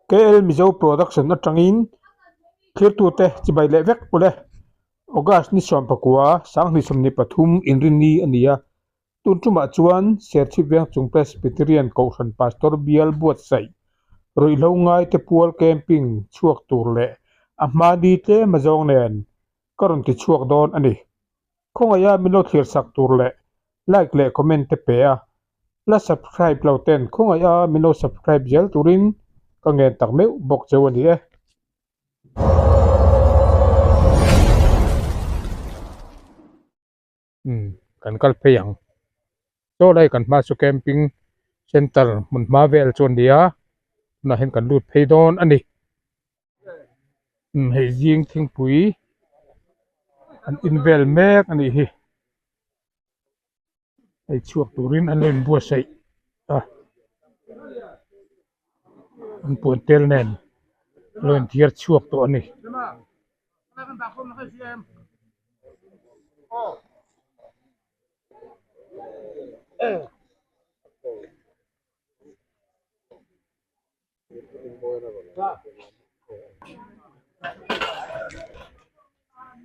KL Mizo Production atangin thlirtute chibai leh vek ule. August ni 11 2023 inrinni a ni a. Tun tumah chuan Serchhip Vengchung Presbyterian Kohhran Pastor Bial buatsaih ruihhlo ngaite pual camping chhuak tur leh a hmani tlem a zawng nen ka rawn ti chhuak dawn a ni. Khawngaih a min lo thlir sak tur leh like leh comment te pe a, la subscribe lo ten khawngaih a min lo subscribe zel turin ka ngen tak meuh bawk cheu a ni e. Umm kan kal phei ang chaw lai kan hma chu camping center hmun hma vel chu a ni a tunah hian kan lut phei dawn a ni. Umm hei zing thingpui an in vel mek a nih hi hei chhuak turin an lo inbuatsaih a an puan tel nen an lo inthiar chhuak tawh a ni.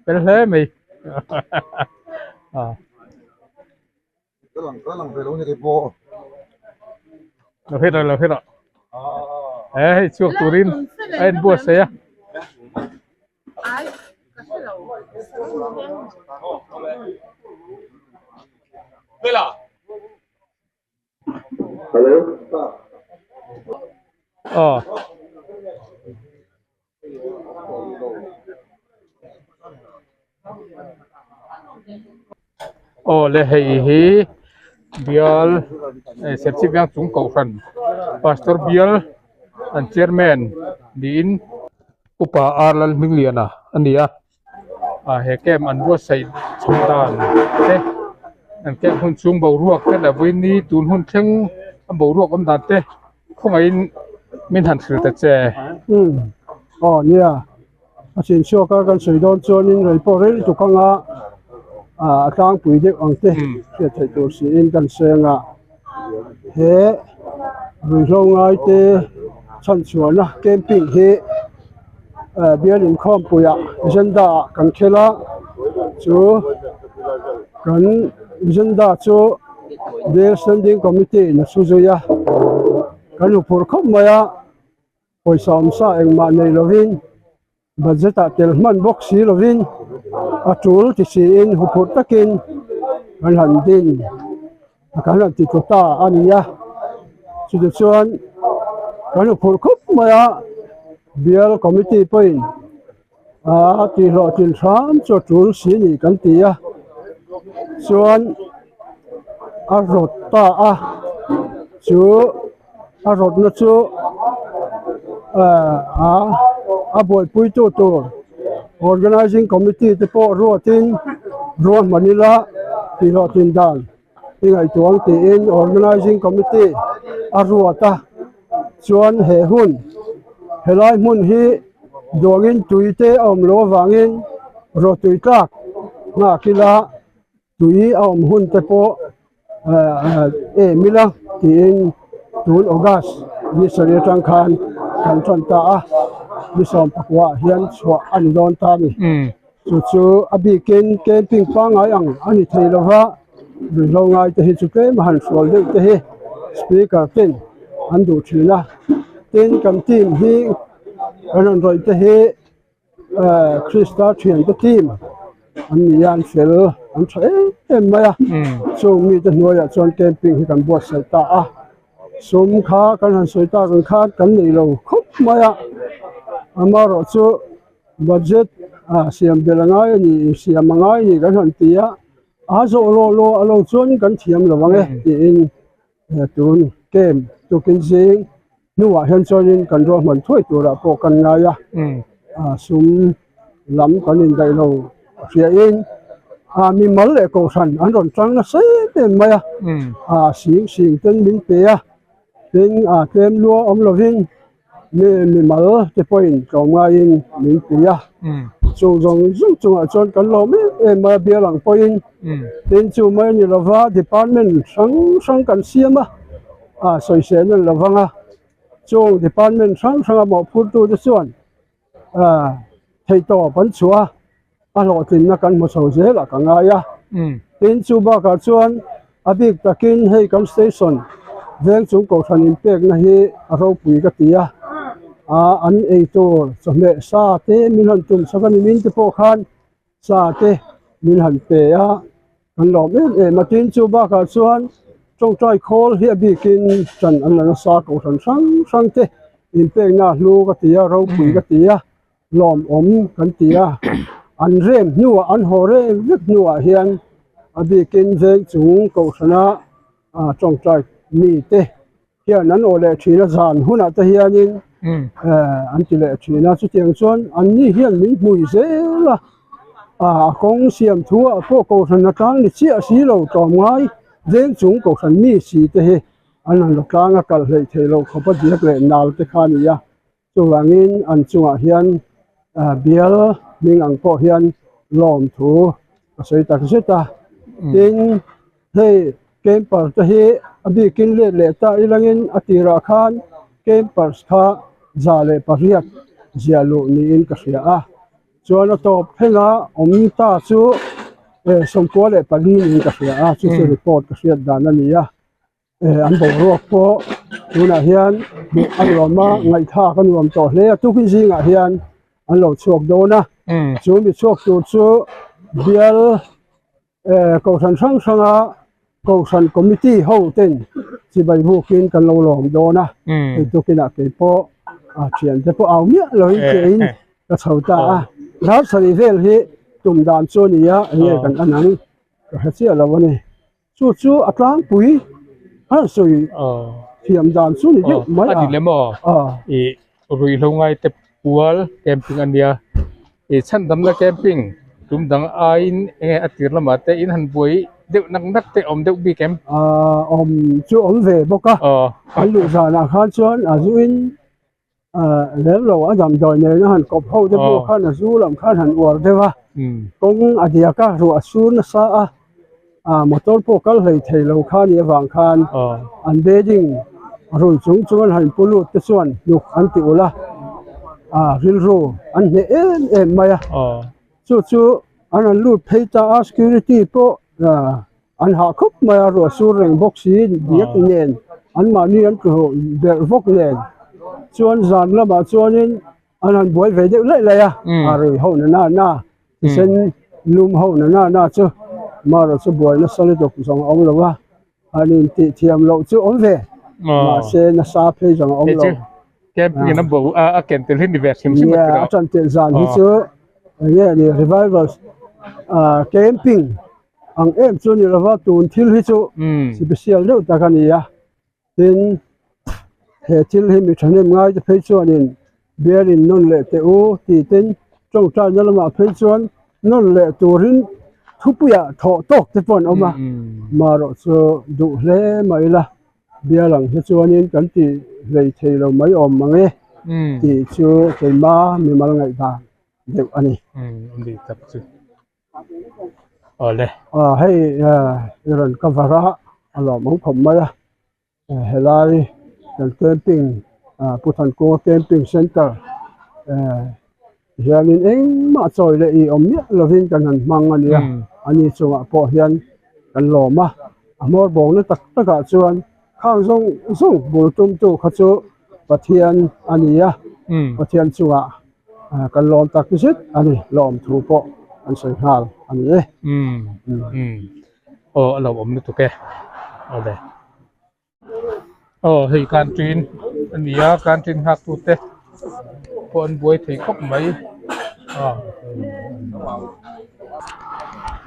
Fel hle mai lo hit rawh lo hit rawh he hei chhuak turin a en buatsaih a. Aw. Aw le hei hi bial Serchhip veng chung kohhran pastor bial an chairman niin upa R Lalhmingliana a ni a. Ah he camp an buatsaih chho dan te an camp hun chhung boruak te leh vawiin tun hun thleng a boruak awm dan te khawngaihin min han hrilh ta che. Umm aw nia a chin chhuak a kan sawi dawn chuanin rei pawh rei lutuk anga ah a tlangpui deuh ang te hriat theih tur siin kan seng a he ruihhlo ngai te chhanchhuahna camping hi. Bial inkhawmpuiah agenda ah kan khel a chu kan agenda chu bial standing committee in a su zui a kan huphurh khawp mai a pawisa awmsa engmah nei lovin budget ah tel hman bawk si lovin a tul ti siin huphurh takin kan han din. Kan han ti tawh ta a ni a, chutah chuan kan lo phurh khawp mai a, bial committee pawhin a tih hlawhtlin hram chu a tul si a ni kan ti a, chuan a rawt ta a, chu a rawtna chu a buaipuitu tur organizing committee te pawh ruatin ruahman ila tih hlawhtlin dan. I ngaihtuah ang tiin Organizing Committee a ruat a, chuan he hun helai hmun hi duangin tui te a awm loh avangin rawhtui tlak nghak ila tui a awm hun te pawh em ila tiin tun August ni sarih atang khan kan tan ta a, ni 14 ah hian chhuah a ni dawn ta a ni. Chu chu a bikin camping pangngai ang a ni thei lo va, ruihhlo ngai te hi chu tlem a han hrual deuh te hi speaker ten an duh thin a, tin kan team hi kan rawn rawih te hi ehh Krista thiante team an ni a an fel an tha em em mai a, chung mite hnuaiah chuan camping hi kan buatsaih ta a, sum kha kan han sawi tak ang khan kan nei lo khawp mai a, amaherawhchu. Budget ah siam belh a ngai a ni, siam a ngai a ni kan han ti a, a zawh lawh lawh a lo chuan kan thiam lo ang e tiin tun camp tukin zing hnuah hian chuanin kan ruahman thuai turah pawh kan ngai a, sum lam kan indaih lo hriain mimal leh kohhran an rawn tang nasa em em mai a, sing sing ten min pe a, tin tlem lua awm lovin. Mi mimal te pawhin tlawmngaiin min pui a, chu zawng zawng chungah chuan kan lawm em em a bial ang pawhin tin chu mai a ni lova department hrang hrang kan siam a, a sawisel a ni lovang a, Chung department hrang hranga mawhphurtute chuan theihtawp an chhuah a, a hlawhtlinna kan hmu chho zel a ka ngai a. Tin, chu bakah chuan a bik takin hei kan station veng chung kohhran inpekna hi a ropui ka ti a, an eitur chawhmeh sa te min han tum chhak a ni min te pawh khan Sa te min han pe a, kan lawm em em a. Tin, chu bakah chuan tawngtai khawl hi a bikin ṭan an la nasa kohhran hrang hrang te inpekna hlu ka ti a, ropui ka ti a, lawmawm kan ti a. An rem hnuah, an haw rem vek hnuah hian a bikin veng chung kohhrana tawngtai mite hian an aw leh thin a, zan hunah te hianin an ti leh thin a, chutiang chuan anni hian min hmui zel a, a kawng siam thu ah pawh kohhran a tlang ni chiah si lo tlawmngai veng chung kohhran mi si te hi an han la tlang a kalh hleih theih loh khawp a diak leh nal te kha a ni a, chuvangin an chungah hian bial hming ang pawh hian lawm thu ka sawi tak zet a, tin hei camper te hi a bikin let leh ta ilangin a tirah khan campers kha 108 ziah luh niin ka hria a, chuan a tawp thleng a awm ta chu 94 niin ka hria a, chu chu report ka hriat dan a ni a. An boruak pawh tunah hian hmuh a nuam a, ngaihthlak a nuam tawh hle a, tukin zingah hian an lo chhuak dawn a, chu mi chhuak tur chu bial kohhran hrang hranga kohhran committee ho ten chibai bukin kan lo lawm dawn a, hei tukinah kei pawh thiante pawh au miah loin kein ka chho ta a, ral sarih vel hi tum dan chu a ni a, eng nge kan an ang ka hre chiah lo a ni. Chu chu a tlangpui a han sawi thiam dan chu ni deuh mai a. A ni lem aw. I ruihhlo ngai te pual camping a nia. I chhandamna camping tum dang aiin enge a tir lamah te in han buai deuh nak nak te awm deuh bik em? Awm chu awm ve bawk a. An luh zanah khan chuan a zuin lem lo a damdawi nen a han kawp ho te pawh khan a zu lam khan han uar deuh a kawng a diak a ruah a sur nasa a ah motor pawh kal hlei thei lo kha nih avang khan an bedding rui chung chung an han pu lut te chuan hnuk an ti ulh a ah rilru an hneh em em mai a chu chu an han lut phei ta a security pawh ah. An hah khawp mai a, ruah sur reng bawk si diak nen anmahni an tlu berh vawk nen chuan zan lamah chuanin an han buai ve deuh laih laih a, a rui ho na na na thisen lum ho na na na chu marawh chu buai nasa lutuk zawng a awm lo va, an intih thiam loh chu awm ve mahse nasa phei zawng a awm lo. Camping in a bo a ken tel hi ni ve hrim hrim a ti lo. A ṭan tel zan hi chu enge ni revival camping Ang em chu ni lova tun thil hi chu special deuh tak a ni a, tin he thil hi mi thahnem ngai te phei chuanin bialin nawn leh teh u tih ten tawngtaina lamah phei chuan nawn leh turin thupuiah thawh tawk te pawh an awm a, marawh chu duh hle mai ila bial ang hi chuanin kan tih hlei thei lo mai awm mang e tih chu keima mimal ngaihdan deuh a ni. Awle. Ah hei i rawn cover a a lawmawm khawp mai a helai kan camping ah Pu Thankunga camping center eh hianin engmah chawi leh ih awm miah lovin kan han hmang a nia ani chungah pawh hian kan lawm a a hmawr bawkna tak takah chuan khang zawng zawng bul tumtu kha chu Pathian a ni a Pathian chungah. Kan lawm tak zet a ni, lawm thu pawh an sawi nghal a ni e. Umm umm aw a lo awm lutuk e awle aw hei canteen a ni a canteen nghak tu te pawh an buai thei khawp mai a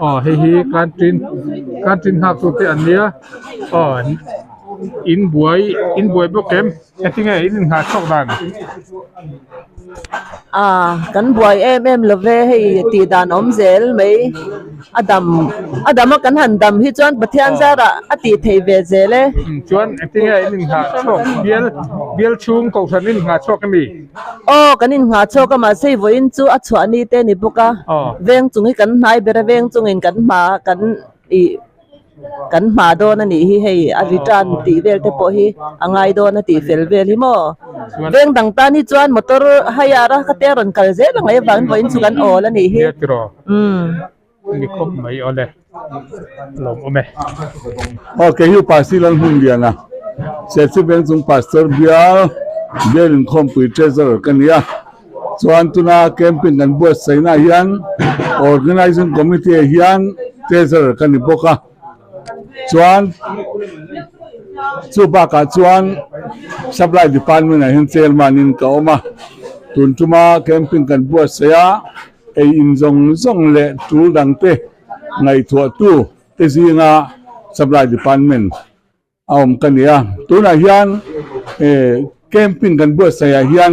aw hei hi canteen canteen nghak tu te an nia aw in buai in buai bawk em. Engtinge in inngah chhuak dan? Ah, kan buai em em lo ve hei tih dan awm zel mai. A dam a dam a kan han dam hi chuan Pathian zarah a tih theih ve zel e. Chuan engtinge in inngah chhuak bial bial chhung kohhran in inngah chhuak emi? Aw kan inngah chhuak a mahse hei vawiin chu a chhuah ni te a ni bawk a. Veng chung hi kan hnai ber a veng chungin kan hma kan ih. Kan hma dawn a nih hi hei a return tih vel te pawh hi a ngai dawn a tih fel vel hi maw. Veng dang tan hi chuan motor hire a khatia rawn kal zel ang mai avangin vawiin chu kan awl a nih hi. Nia tiraw. Ni khawp mai awle. Lawmawm e. Aw kei hi Upa Silan hmun lian a, Serchhip Vengchung Pastor bial bial inkhawmpui Treasurer ka ni a, chuan tuna camping kan buatsaihna ah hian Organising Committee ah hian Treasurer ka ni bawk a, chuan chu bakah chuan Supply Department ah hian Chairman in ka awm a, tun tuma camping kan buatsaih a. Ei in zawng zawng leh tul dangte ngaihtuahtu te zinga Supply Department a awm ka ni a. Tunah hian camping kan buatsaih ah hian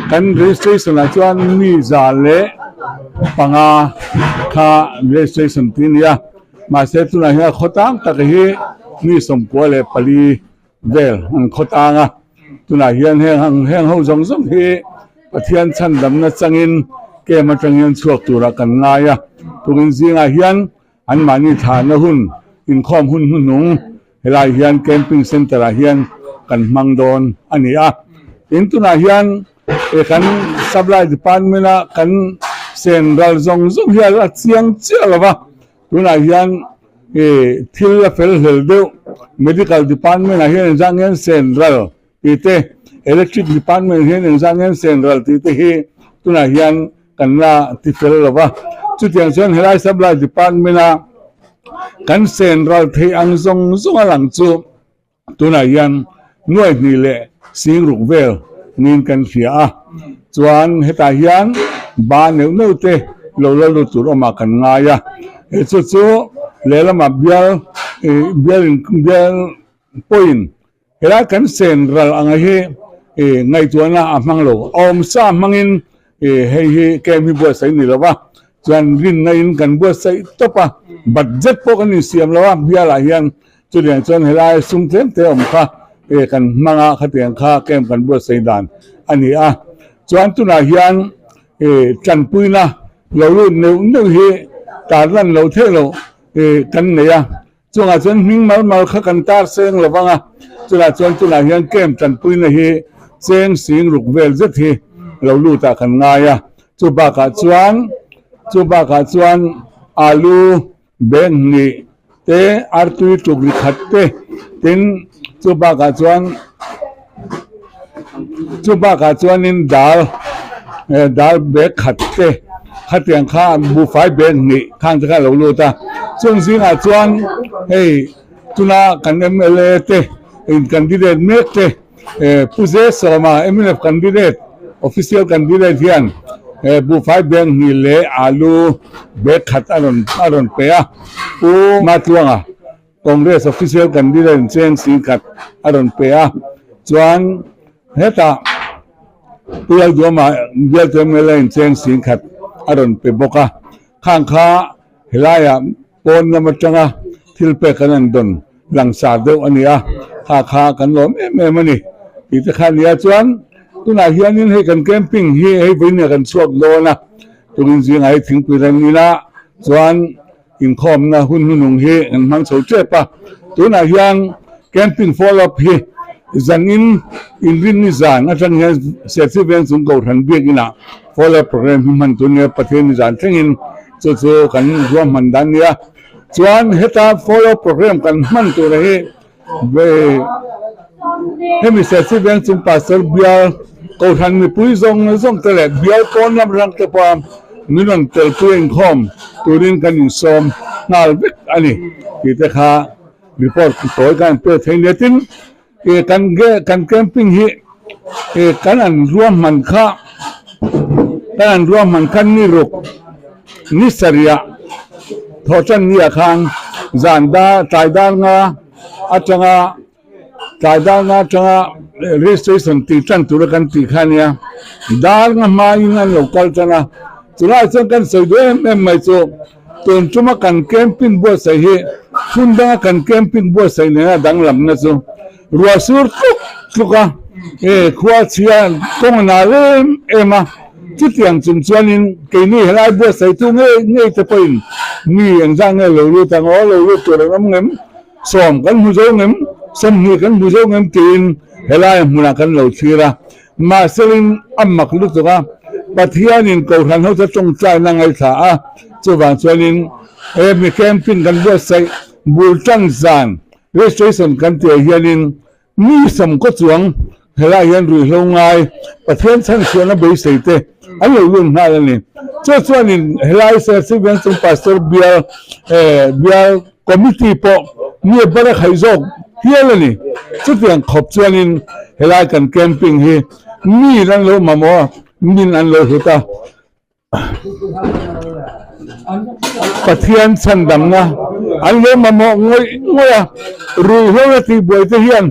kan registration ah chuan mi 105 kha registration tih a ni a. Mahse tunah hian khawtlang tak hi mi 94 vel an khawtlang a. Tunah hian heng ang heng ho zawng zawng hi Pathian chhandamna changin camp atang hian chhuak turah kan ngai a. Tukin zingah hian anmahni thlahna hun inkhawm hun hnuhnung helai hian camping centre ah hian kan hmang dawn a ni a. Tin tunah hian he kan supply department a kan sen ral zawng zawng hi a chiang chiah lo va. Tunah hian ih thil a fel hlel deuh medical department ah hian engzah nge an sen ral tih te electric department hian engzah nge an sen ral tih te hi tunah hian kan la ti fel lo va chutiang chuan helai supply department a kan sen ral theih ang zawng zawng a lang chu. Tunah hian nuai hnih leh sing ruk vel niin kan hria a, chuan hetah hian ba neuh neuh te lo la lut tur awmah kan ngai a, he chu chu lehlamah bial ih bial in bial pawhin helai kan sen ral anga hi ih ngaihtuahna a hmang lo, a awmsa hmangin ih hei hi camp hi buatsaih ni lo va, chuan rinna in kan buatsaih tawp a, budget pawh kan insiam lo a bialah hian. Chutiang chuan helai sum tlem te awm kha e kan hmang a, khatiang kha camp kan buatsaih dan a ni a. Chuan tunah hian e tanpuina lo lut neuh neuh hi tarlan loh theih loh e kan nei a. Chungah chuan hming mal mal kha kan tar seng lo vang a, chutah chuan tunah hian camp tanpuina hi cheng sing ruk vel zet hi lo lut ah kan ngai a. Chu bakah chuan chu bakah chuan alu Bank hnih te, artui tuk ri khat te, tin chu bakah chuan chu bakah chuanin dal eh dal bag khat te khatiang kha buhfai bag hnih khang te kha a lo lut a, chung zingah chuan hei tuna kan mla te in candidate mek te eh Pu Zesawma mnf candidate official candidate hian eh buhfai bag hnih leh alu bag khat a rawn a rawn pe a, Pu Matluanga Congress official candidate cheng sing khat a rawn pe a, chuan hetah Pu Lalduama bialtu mla in cheng sing khat a rawn pe bawk a, khang kha Helaiah pawn lam atanga thil pek kan han dawn langsar deuh a ni a, kha kha kan lawm em em a ni tih te kha a ni a. Chuan tunah hianin hei kan camping hi hei vawiin ah kan chhuak dawn a, tukin zingah hei thingpui reng ila chuan inkhawmna hun hnuhnung hi kan hmang chho tep a. Tunah hian camping follow up hi zanin inrinni zan atang hian Serchhip Vengchung Kohhran biakinah follow up program hi hman tur nia Pathianni zan thlengin Chu chu kan ruahman dan nia. Chuan heta follow program kan hman tur hi hemi Serchhip Vengchung Pastor bial Kohhran mipui zawng zawng te leh bial pawn lam rang te pawha min rawn telpui a inkhawm turin kan insawm nghal vek a ni tih te kha report tawi kan pek thei nia. Tin, kan kan camping hi kan an ruahman kha kan an ruahman kha ni ruk ni sarih thawh tan ni ah khan zan dar tlai dar nga atanga tlai dar nga atanga registration tih tan tura kan tih kha ania dar nga hmain an lo kal tan a chulaiah chuan kan sawi duh em em mai chu. Tun tuma kan camping buatsaih hi hmun danga kan camping buatsaih nena danglamna chu ruah sur tluk tluk a, e khua chhia kawng a nal em em a, chutiang chung chuanin keini helai buatsaihtu ngei ngei te pawhin mi engzah nge lo lut ang aw, lo lut tur an awm ngem, sawm kan hmu zo ngem, 20 kan hmu zo ngem tiin helai hmunah kan lo thlir a. Mahselin a mak lutuk a, Pathianin Kohhran ho chu tawngtaina ngaithla a, chuvang chuanin he mi camping kan buatsaih bul tan zan registration kan tih ah hianin mi sawmkaw chuang helaiah hian ruihhlo ngai Pathian chhanchhuahna beisei te an lo lut nghal a ni. Chu chuanin helai Serchhip Vengchung Pastor bial bial Committee pawh mi a bar a khaih zawk hial a ni. Chutiang khawp chuanin helai kan camping hi miin an lo mamawh a, min an lo hlut a. Pathian chhandamna an lo mamawh ngawih ngawih a, ruihhlo la tihbuai te hian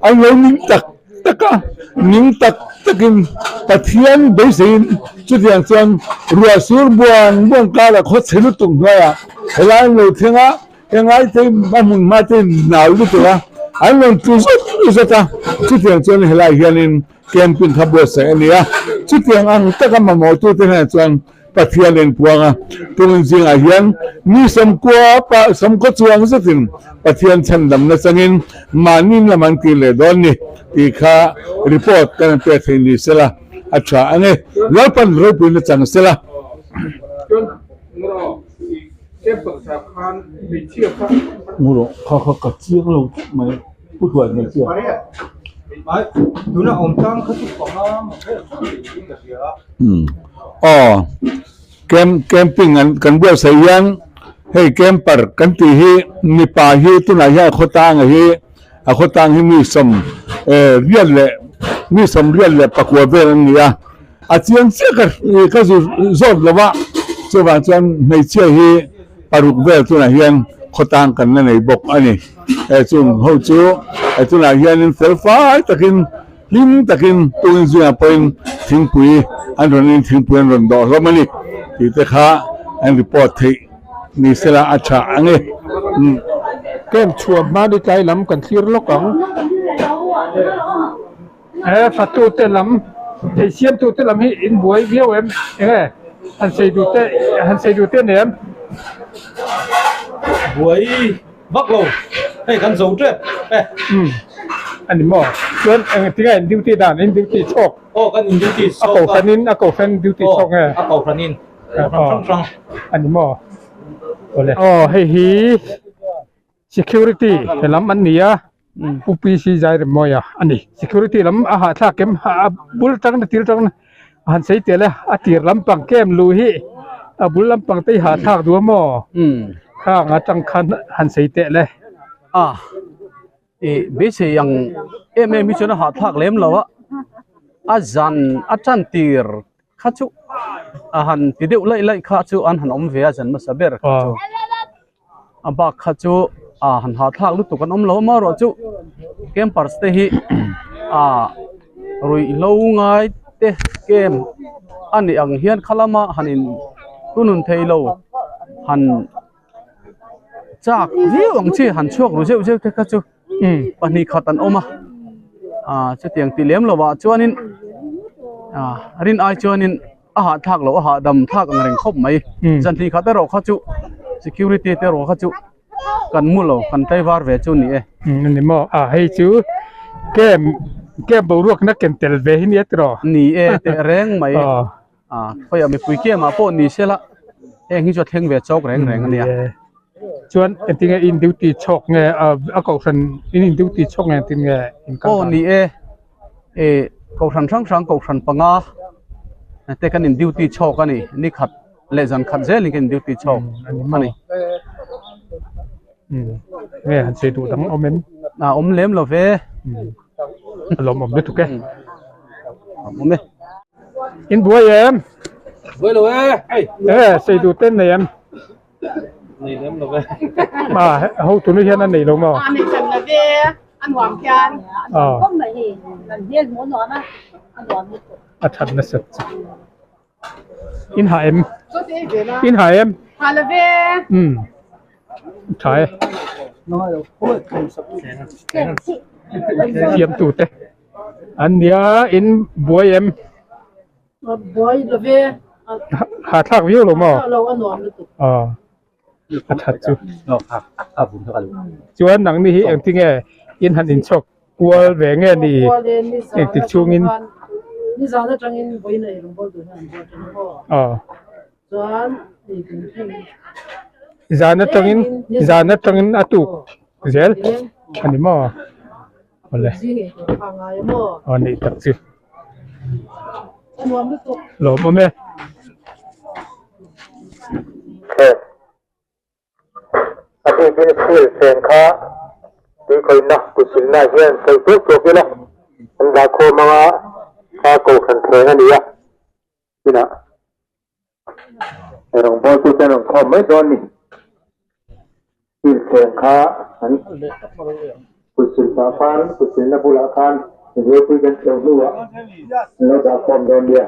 an lo ning tak tak a, ning tak takin Pathian beiseiin chutiang chuan ruah sur buan buan karah khaw chhe lutuk hnuaiah helai an lo thleng a, hengai te a hmun hma te nau lutuk a, an rawn tlu zawt zawt a, chutiang chuan helai hianin camping kha buatsaih a ni a, chutiang ang taka mamawhtute hnenah chuan Pathian en puang a, tungin zingah hian mi sawmkua pa sawmkaw chuang zetin Pathian chhandamna changin mahni lam an kir leh dawn ni tih kha report kan han pek thei ni sela a tha ang e. Lalpan ropuina chang sela. Ngawrawh kha kha ka chiang lo tlat mai pu hruai hmeichhia. Aw camp camping an kan buatsaih hian hei camper kan tih hi mipa hi tunah hian a khawtang a hi a khawtang hi mi sawm eh riat leh mi sawm riat leh pakua vel an ni a a chiang chiah ka ka zu zawt lo va chuvang chuan hmeichhia hi paruk vel tunah hian khawtang kan la nei bawk a ni eh chung ho chu eh tunah hianin fel fai takin. Hlim takin tungin zingah pawhin thingpui an rawn in thingpui an rawn dawh hlawm a ni tih te kha an report theih ni sela a tha ang e. Camp chhuah hma ni tlai lam kan thlir lawk ang. He fatute lam thei siamtute lam hi in buai viau em eng nge han sei duh te han sei duh te nei em? Buai Vak lo, hei kan zo tep e. Umm a ni maw? Chuan eng tinge in duty dan, in duty chhawk? Aw kan in duty chhawk a. A kohhran in, a kohhran duty chhawk nge? Aw a kohhran in, kohhran hrang hrang. A ni maw? Awle. Aw hei hi security he lam an ni a, Pu PC Zairemawia a ni. Security lam a hahthlak em? A bul tang na tir tang na a han sei tel e, a tir lampang kem luh hi a bul lampang te hi hahthlak duh a maw? Khang atang khan han sei teh le. A i beisei ang em em hi chuan a hahthlak lem lo a, a zan a tan tir kha chu a han ti deuh laih laih kha chu an han awm ve a zan hmasa ber kha chu. A bak kha chu ah han hahthlak lutuk an awm lo amaherawh chu campers te hi ah ruihhlo ngai te camp a nih ang hian kha lama han in thunun thei lo han chak viau ang chi han chhuak ru zeuh zeuh te kha chu pahnih khat an awm a ah chutiang tih lem lovah chuanin ah rin ai chuanin. a hahthlak loh a hahdam thlak ang reng khawp mai zan hnih khat erawh kha chu security te erawh kha chu kan mu lo kan tlaivar ve chu ni e. Umm ni maw a hei chu camp camp boruak na ken tel ve hi nia tiraw. Ni e teh reng mai a khawiah mipui camp ah pawh ni sela heng hi chu a thleng ve chawk reng reng a nia. Chuan engtin nge in duty chhawk nge a kohhran in in duty chhawk nge engtin nge in kal dan. Aw ni e. Eh kohhran hrang hrang kohhran panga te kan in duty chhawk a ni ni khat leh zan khat zelin kan in duty chhawk a ni. Nge han sei duh dang awm em? A awm lem lo ve. A lawm awm lutuk e. Awm e. In buai em? Buai lo e. Eh sei duh ten nei em? Nei lem lo ve. A ho tunu hian a nei lo maw? A nei hran lo ve, a nuam khian. A nuam mai hei, kan hmel hmuh a nuam a, a nuam lutuk. A that nasat chu. In hah em? In hah em? Hah lo ve. Umm tha e. Siamtu te an nia in buai em? Buai lo ve. Ha thlak viau lo maw? Lo a nuam lutuk. Aw. A that chu. Chuan nangni hi engtinge in han inchhawk kual ve nge ni? Engtik chhungin? Nizan atangin vawiin a eirawngbawl tur hian an buai ṭan a maw? Aw. Chuan ei tun thleng. Zan atangin zan atangin a tuk zel a ni maw? Awle. Zing ei tur kha a ngai a maw? Aw nih tak chu. A nuam lutuk. Lawmawm e. A bikin steel chen kha tuikhawihna kutsilna hian sawi tuak tuak ila an dah khawm anga kha kohhran thleng a ni a, inah rawngbawltu te an rawn khawm mai dawn ni. Steel chen kha an kutsilpah khan kutsilna bulah khan zirpui kan tleuh hnuah an lo dah khawm dawn nia.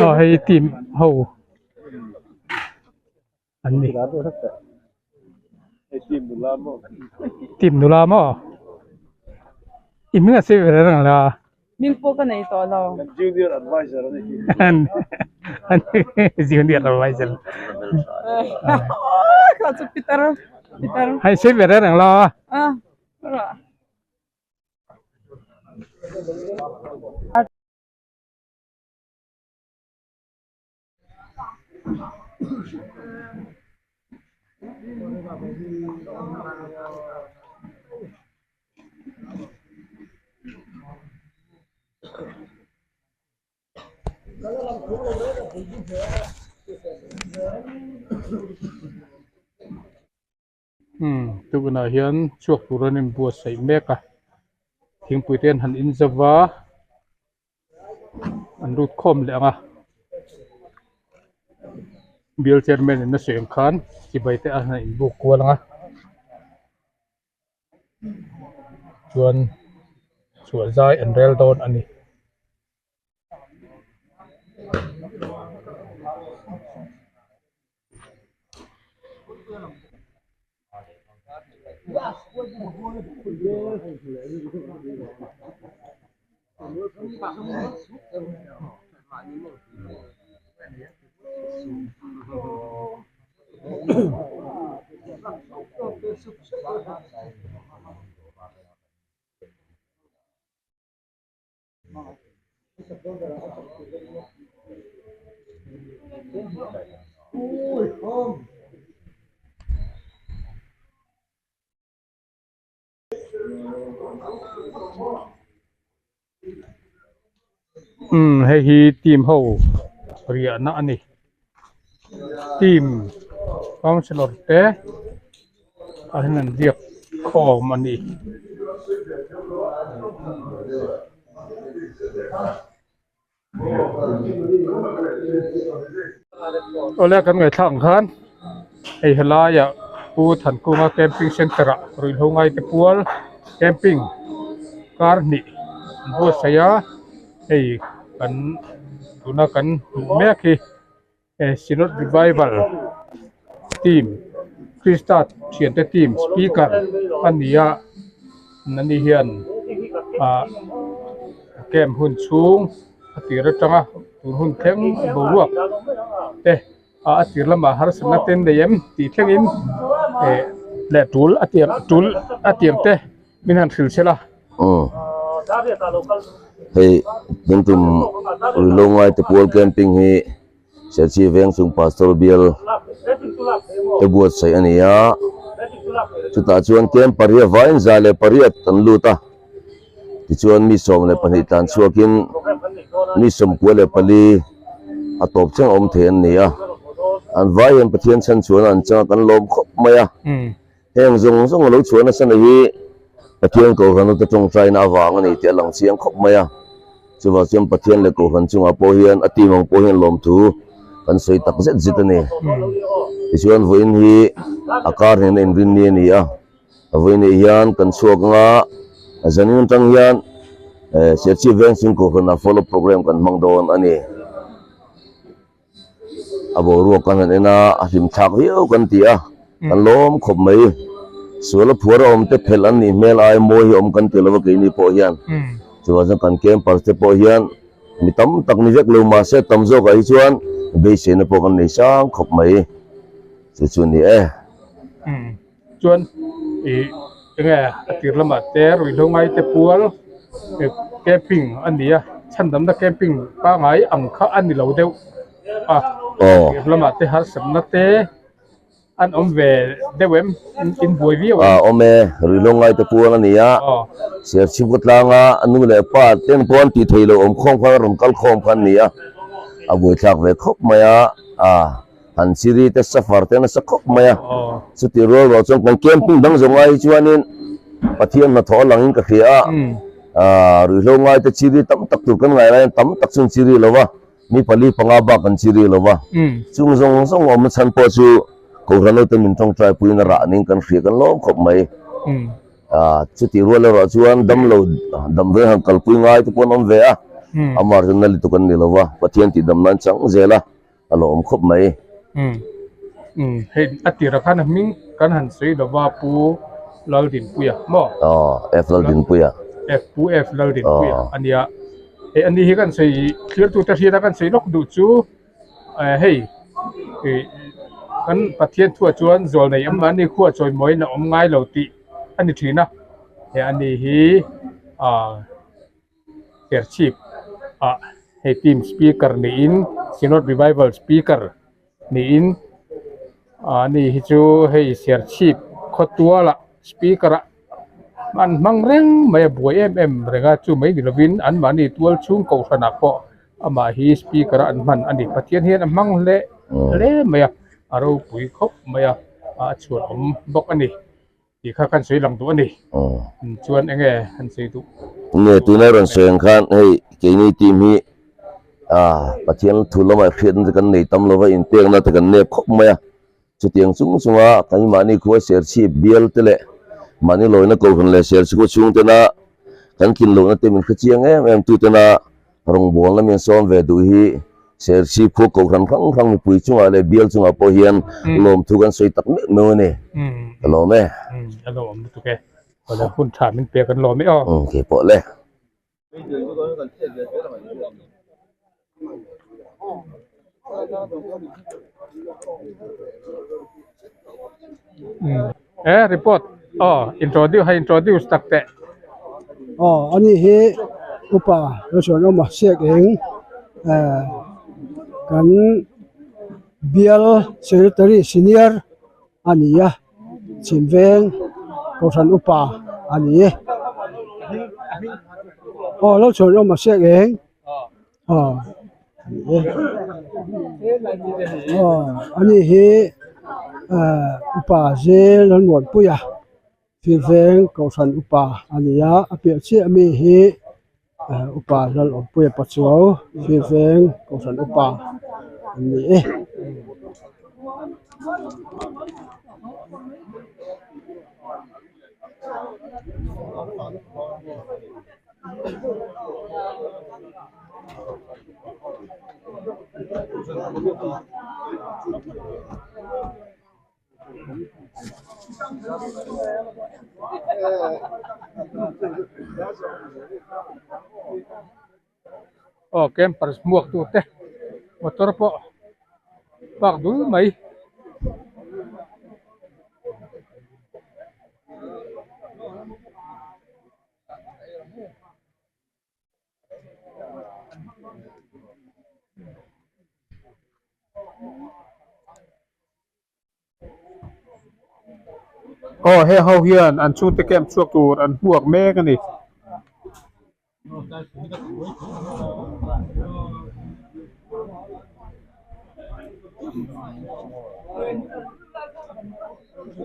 Aw hei team ho an ni team nula maw i hming a sawi ve reng la hming pawh ka nei tawh lo junior advisor kha chu pitar pitar hei sawi ve reng la Umm tunah hian chhuak tur an inbuatsaih mek a thingpui te an han in zo va an lut khawm leh ang a bial chairman in a sawi ang khan chibai te a han inbuk kual ang a chuan chhuah zai an rel dawn a ni. Umm hei hi team ho riahna a ni team councillor te ah hian an riak khawm a ni. Awle kan ngaihthla ang khan hei helaiah Pu Thankunga camping center ah ruihhlo ngai te pual camping kar hnih an buatsaih a hei kan tuna kan hmuh mek hi Synod Revival team Krista thiante team speaker a ni a nani hian ah camp hun chhung a tir atanga tun hun thleng boruak te ah a tir lamah harsatna te an nei em tih thlengin eh leh tul a tiang tul a tiang te min han hrilh chhelh a. Aw hei tun tum Ruilo Ngaite Pual Camping hi Serchhip veng chung Pastor bial te buatsaih a ni a, chutah chuan camp pariat vaiin 108 an lut a, tichuan mi 12 tlan chhuakin mi 94 a tawp chiang awm thei an ni a, an vai hian Pathian chhan chuan an changa kan lawm khawp mai a. Heng zawng zawng a lo chhuah nasa na hi Pathian Kohhran ute tawngtaina avang a ni tih a lang chiang khawp mai a. Chuvang chuan Pathian leh Kohhran chungah pawh hian a team ang pawh hian lawmthu kan sawi tak zet zet a ni. Tichuan vawiin hi a kar hnena inrinni a ni a, vawiin ah hian kan chhuak anga zanin atang hian Serchhip Vengchung Kohhranah follow program kan hmang dawn a ni. A boruak kan han en a, a hlim thlak viau kan ti a, kan lawm khawp mai. Sual a phuar a awm te phelh an nih hmel ai mawi hi awm kan ti lo a keini pawh hian. Chuvang chuan kan campers te pawh hian mi tam tak ni vek lo mahse tam zawkah hi chuan beiseina pawh kan nei sang khawp mai. Chu chu a ni e. Chuan ih enge a tir lamah te ruihhlo ngai te pual camping a ni a chhandamna camping pangai ang kha a ni lo deuh a tir lamah te harsatna te an awm ve deuh em in buai viau em. Awm e ruihhlo ngai te pual a ni a Serchhip khawtlanga nu leh pa ten pawh an tih theih loh awm khawm khan a rawn kal khawm kha an ni a a buaithlak ve khawp mai a Han chiri te safar te nasa khawp mai a, chutih rual rual chuan kan camping dang zawng ai hi chuanin Pathian hnathawh a langin ka hria a, aaa ruihhlo ngai te chiri tam tak tur kan ngai laiin tam tak chuan chiri lo va, mi pali panga bak an chiri lo va, chung zawng zawng awmna chhan pawh chu Kohhran ho te min tawngtai puiin a rah ning kan hria kan lawm khawp mai. Aaa chutih rual erawh chuan damlo damdawi han kalpui ngai te pawh an awm ve a, amah chu nali tuk an ni lo va, Pathian tihdam nan chang zel a. A lo awm khawp mai. Umm umm hei a tirah khan a hming kan han sawi lo va Pu Laldinpuia maw? Aw F Laldinpuia. F Pu F Laldinpuia a nia. Hei ani hi kan sawi thlir tute hriat a kan sawi lawk duh chu hei ih kan Pathian thuah chuan zual nei awm mahni khuah chawimawiin a awm ngai lo tih a ni thin a. Hei ani hi ah. Serchhip ah hei team speaker niin Synod Revival speaker niin ah ani hi chu hei Serchhip khawtual ah speaker ah an hmang reng mai a buai em em reng a chu mai ni lovin anmahni tual chhung kohhran ah pawh amah hi speaker a an hman a ni Pathian hian a hmang hle hle mai a a ropui khawp mai a a chhuan awm bawk a ni. Tih kha kan sawi lang duh a ni. Chuan eng nge han sawi duh? Nge tuna rawn sawi ang khan hei keini team hi Pathian thu lamah hriatna te kan nei tam lova inpekna te kan nep khawp mai a. Chutiang chung chunga kan mahni khua Serchhip bial te leh mahni lawina kohhran leh Serchhip khaw chhung tena kan tlin lohna te min hre chiang em em tu tena Rawngbawlna min sawm ve duh hi Serchhip khu kohhran hrang hrang mipui chungah leh bial chungah pawh hian lawmthu kan sawi tak meuh meuh a ni. Ka lawm e. A lawm lutuk e. Awle hun tha min pek an lawm e aw. Kei pawh le. E report aw introduce hai introduce tak teh. Aw ani hi upa Lalchhuan awma siak eng eh kan bial secretary senior a ni a chhimveng kohhran upa a ni e aw Lalchhuan awma siak eng. Aw ani hi upa zel an ruahpui a thilveng kohhran upa a ni a a piah chiah ami hi upa Lalawmpuia Pachuau thilveng kohhran upa a ni e. Aw campers hmuak tu te motor pawh park dul mai. Aw he ho hian an chhungte camp chhuak tur an hmuak mek a ni.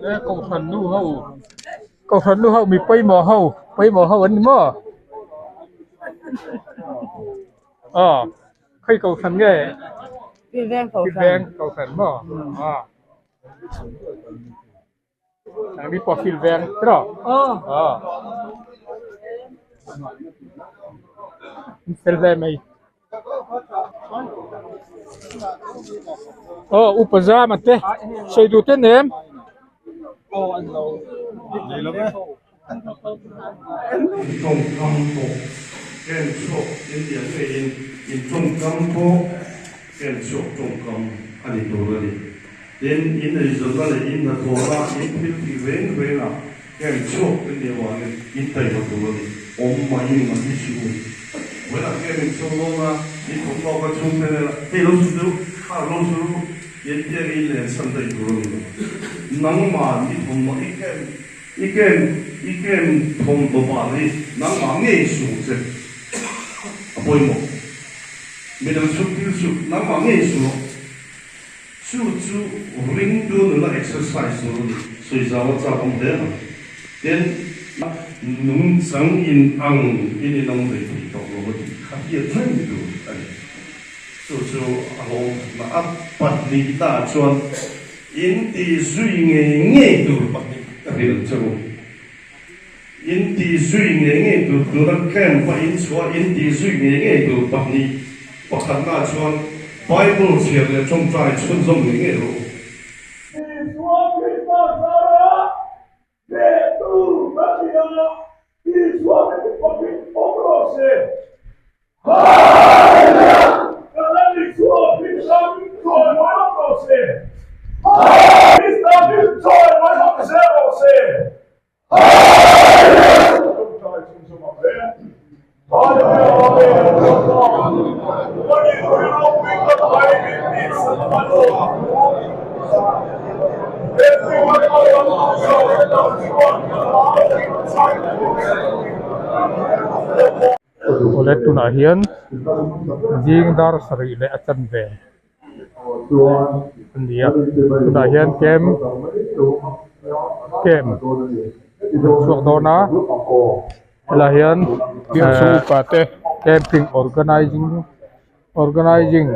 He kohhran nu ho kohhran nu ho mi pawimawh ho pawimawh ho an ni maw aw khawi kohhran nge Thilveng kohhran maw aw. Nangni pawh feel veng tiraw? Aw. In fel hle mai. Aw upa zama te sawi duh te nem. Tawngkam pawh ken chhuak India ngeiin in tawngkam pawh ken chhuak tawngkam a ni tur a ni. Tin, in eizawnna leh in hnathawhna, in thil tih reng rengah ken chhuak India vangin in taima tur a ni. Awm mai mai suh u. Vawiinah kem in chho dawn a, in thawmhnaw kha chhungte hnenah, Hei lo su deuh, kha lo su ru, in tiang in len chhan daih tur a ni lo. Nangmah i thawmhnaw i ken I ken i ken thawmhnaw bal hi nangmah ngei suh che a pawimawh. Midang chhut thil suh nangmah ngei suh rawh. Chu chu ringtu nuna exercise tur a ni. Sawi zau a chak awm hle mai. Tin, nungchang in ang in in awm ve thei tawh lo a tih kha hriat reng tur a ni. Chu chu a hlawhtlinna a pahnihnaah chuan In ti zui ngei ngei tur pahnih ka hrilh che u. In ti zui ngei ngei tur tuna camp a in chhuah in ti zui ngei ngei tur pahnih pakhatnaah chuan Bible chhiar leh tawngtai chhunzawm ngei ngei rawh u. Isua Krista zara Hnehtu ka ni a, Isua min fakin awm rawh se. Hallelujah! Ka Lal Isua Krista min chawi mai awm rawh se. Krista min chawi mai awm zel rawh se. Hallelujah! Tawngtai chhunzawm ang le. Hallelujah! Awle tunah hian zing dar sarih leh a chanve a ni a tunah hian camp camp an chhuak dawn a. Helaiah hian upa te camping organizing organizing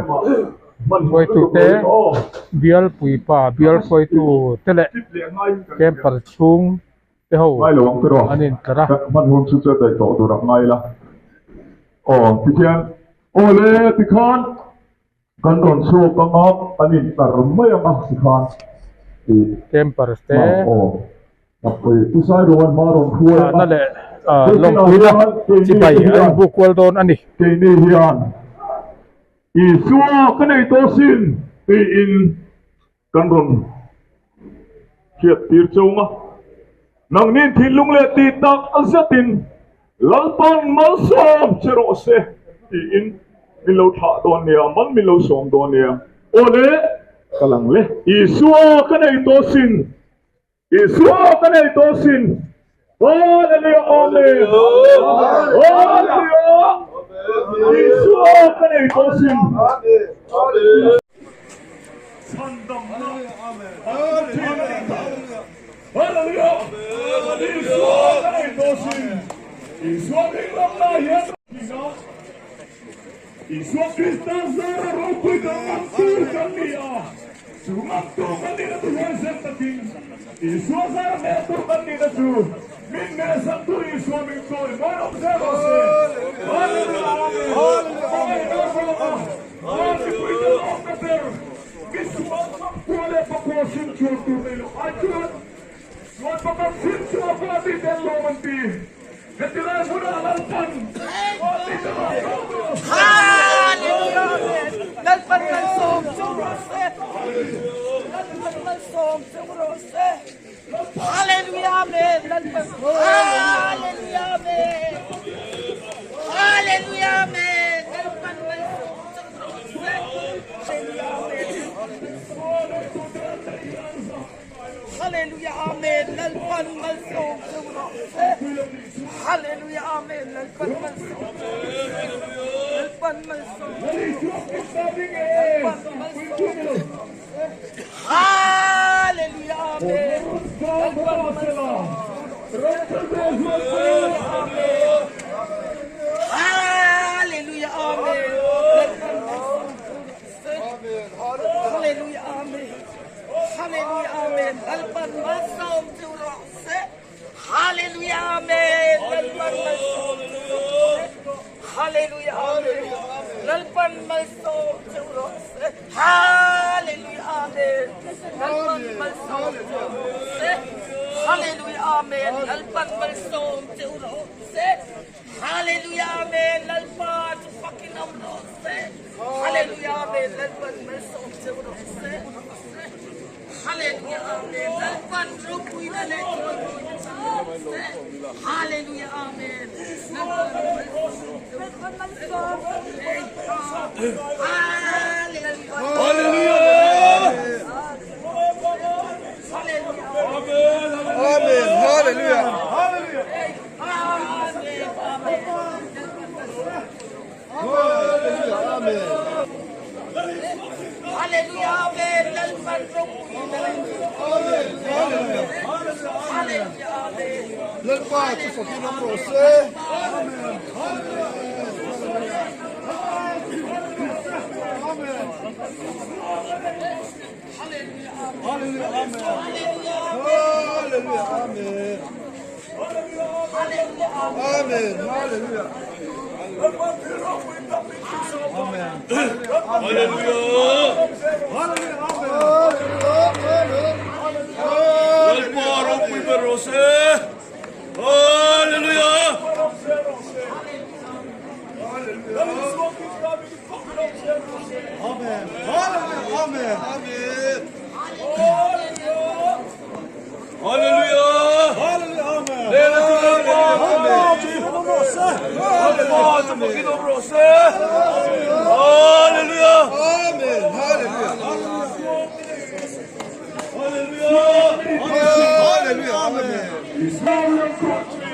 hruaitu te bial puipa bial hruaitu te leh camper chhung te ho an intlar a. Camper te chahna leh lawmpuina chibai an inbuk kual dawn a ni. Kan rawn hriat tir cheu nga, nangnin thinlung leh tih tak zetin Lalpan malsawm che rawh se tiin min lo thlah dawn nia, man min lo sawm dawn nia. Aw le, ka lang le. Isua ka nei tawh sin, Isua ka nei tawh sin. Hallelujah, Amen. Hallelujah. Isua ka nei tawh sin. Chhandamna an hmu thin a ni ta. Hallelujah! Isua ka nei tawh sin. Isua ding lamna hian thin a. Isua Krista zara ropui kan ngam tur kan ni a. Chu ngam tur kan nihna chu huaisen takin Isua zara hmel tur kan nihna chu min hmelsak tu Isua min chawi mawi awm zel rawh se. Hallelujah! Amen! Hmangaihna zawng a. Van mipuite lawmna ber misual changkua leh pakua hrim chuan tur nei loh ai chuan sual pakhat hrim chu a va ti tel lawm an ti. Heti lai hmunah Lalpan va ti tel a hlawm rawh se. Lalpan malsawm cheu rawh se. Lalpan malsawm cheu rawh se. Hallelujah Amen. Lalpan Hallelujah Amen. Hallelujah Amen. Lalpan malsawm cheu rawh se. Hallelujah Amen. Hallelujah Amen. Lalpan malsawm cheu rawh se. Hallelujah Amen. Lalpan malsawm cheu rawh se. Lalpan malsawm Lalpan malsawm cheu rawh se. Hallelujah Amen. Lalpan malsawm Hallelujah Amen. Lalpan malsawm Hallelujah Amen. Hallelujah Amen. Lalpan malsawm cheu rawh se. Hallelujah Amen. Lalpan malsawm Hallelujah Amen. Lalpan malsawm cheu rawh se. Hallelujah Amen. Lalpan malsawm cheu rawh se. Hallelujah Amen Lalpan malsawm che u rawh se Hallelujah Amen Lalpa chu fakin awm rawh se Hallelujah Amen Lalpan malsawm che u rawh se Hallelujah Amen Lalpan ropuina leh chawipuina chang rawh se Hallelujah Amen Lalpan malsawm che u rawh se Hallelujah Amen. Hallelujah. Hallelujah. Hallelujah. Amen. Hallelujah. Amen. Lalpan ropuina leh Hallelujah. Hallelujah. Amen. Lalpa chu fakin awm rawh se. Amen. Amen. Hallelujah. Amen. Hallelujah. Amen. Amen. Hallelujah. Amen. Hallelujah. Lalpa ropui ber rawh se. Hallelujah. Amen. Hallelujah. Amen. Amen. Hallelujah. Hallelujah. Amen. Hallelujah. Amen. Hallelujah. Hallelujah. Hallelujah. Amen. Hallelujah.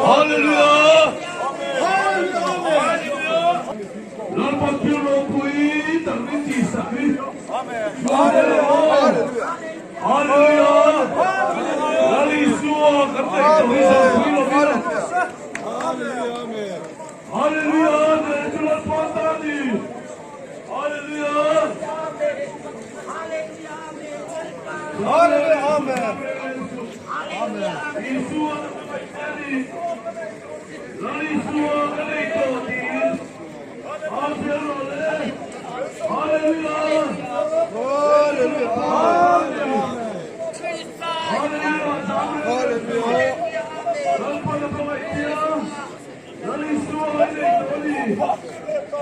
Hallelujah. Hallelujah. Lalpa thil ropui tak min tih sak hi. Hallelujah. Hallelujah. Lal Isua kan neih tawh hi zan pui lo ila. Hallelujah. Leh chu Lalpa ta a ni. Hallelujah. Hallelujah. Amen. Isua na hmangaih che a ni. Lal Isua ka nei tawh tiin au zel rawh le. Hallelujah. Hallelujah. Hallelujah. Hallelujah. Lalpa na hmangaih che a. Lal Isua i nei tawh a ni.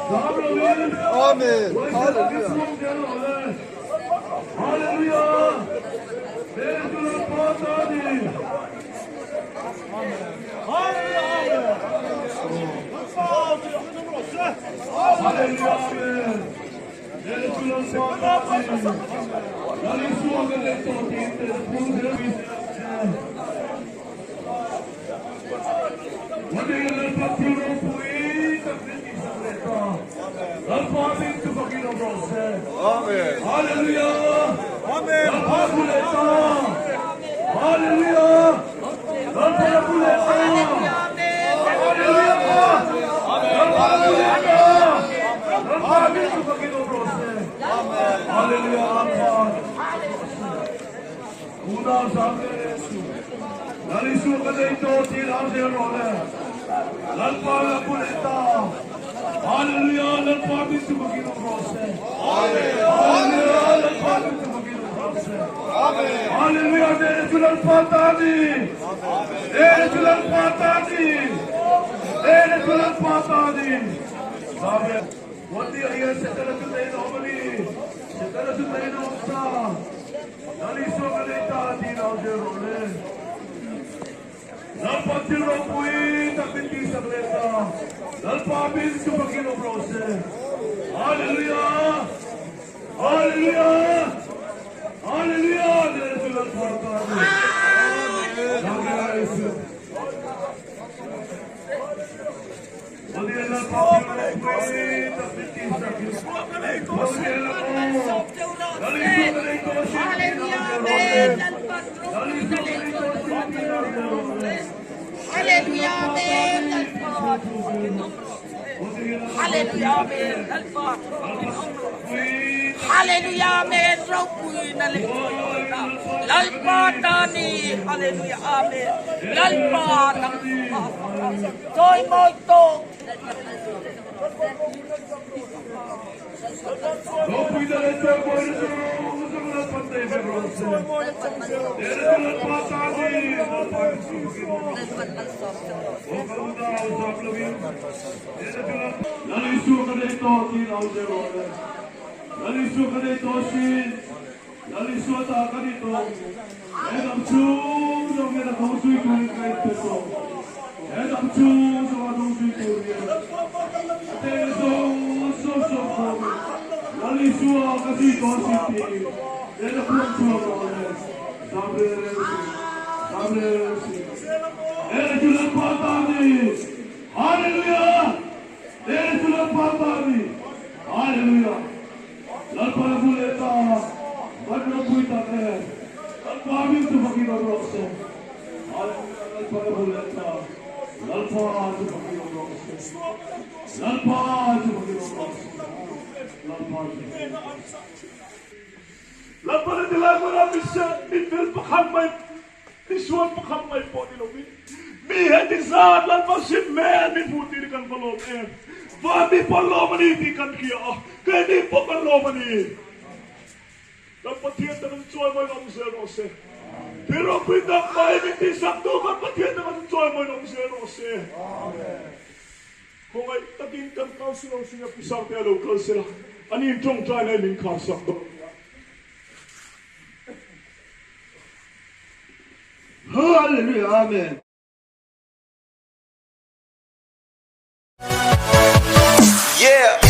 Zam lovin. Amen. Huaisen takin Hallelujah. chhuak zel rawh le. Hallelujah. Heng chu Lalpa ta a ni. Hallelujah. Amen. Heng chu Lalpa ta a ni. Lal Isua ka nei tawh tiin te phur zel mai se. Wadian Lalpa thil ropui tak min tihsak leh ta. Lalpa hming chu fakin awm rawh se. Amen. Hallelujah. Amen. Lalpa bu leh ta. Hallelujah. Lalpa la bu leh ta. Hallelujah. Lalpa la bu leh ta. Lalpa hming chu fakin awm rawh se. Hallelujah. Lalpa. Unau zam leh leh suh. Lal Isua ka nei tawh tih au zel rawh le. Lalpa la bu leh ta. Hallelujah. Lalpa hming chu fakin awm rawh se. Hallelujah. Lalpa hming chu fakin awm rawh se. Hallelujah. Nene chu Lalpa ta a ni. Nene chu Lalpa ta a ni. Nene chu Lalpa ta a ni. Amen. Wati ah hian Setana chu nei in a awm a ni. Setana chu nei in a awm ta. Lal Isua ka nei ta tih au zel rawh le. Lalpa thil ropui tak min tihsak leh ta. Lalpa hming chu fakin awm rawh se. Hallelujah! Hallelujah! Hallelujah! Nene chu Lalpa ta a ni. Hallelujah Isu. Wadian Lalpa thil ropui tak min tihsak hi. Wadian Lalpa. Lal Isua ka nei tawh a sin tih au zel rawh le. Lal Isua ka nei tawh a sin tih au zel rawh le. Hallelujah. Amen. Lalpa chu fakin awm rawh se. Hallelujah. Amen. Lalpa chu fakin awm rawh se. Hallelujah. Amen. Ropuina leh chawimawina. Lalpa ta ni. Hallelujah. Amen. Lalpa nang chu pa faka chawimawi tawk. Hallelujah, amen. Yeah.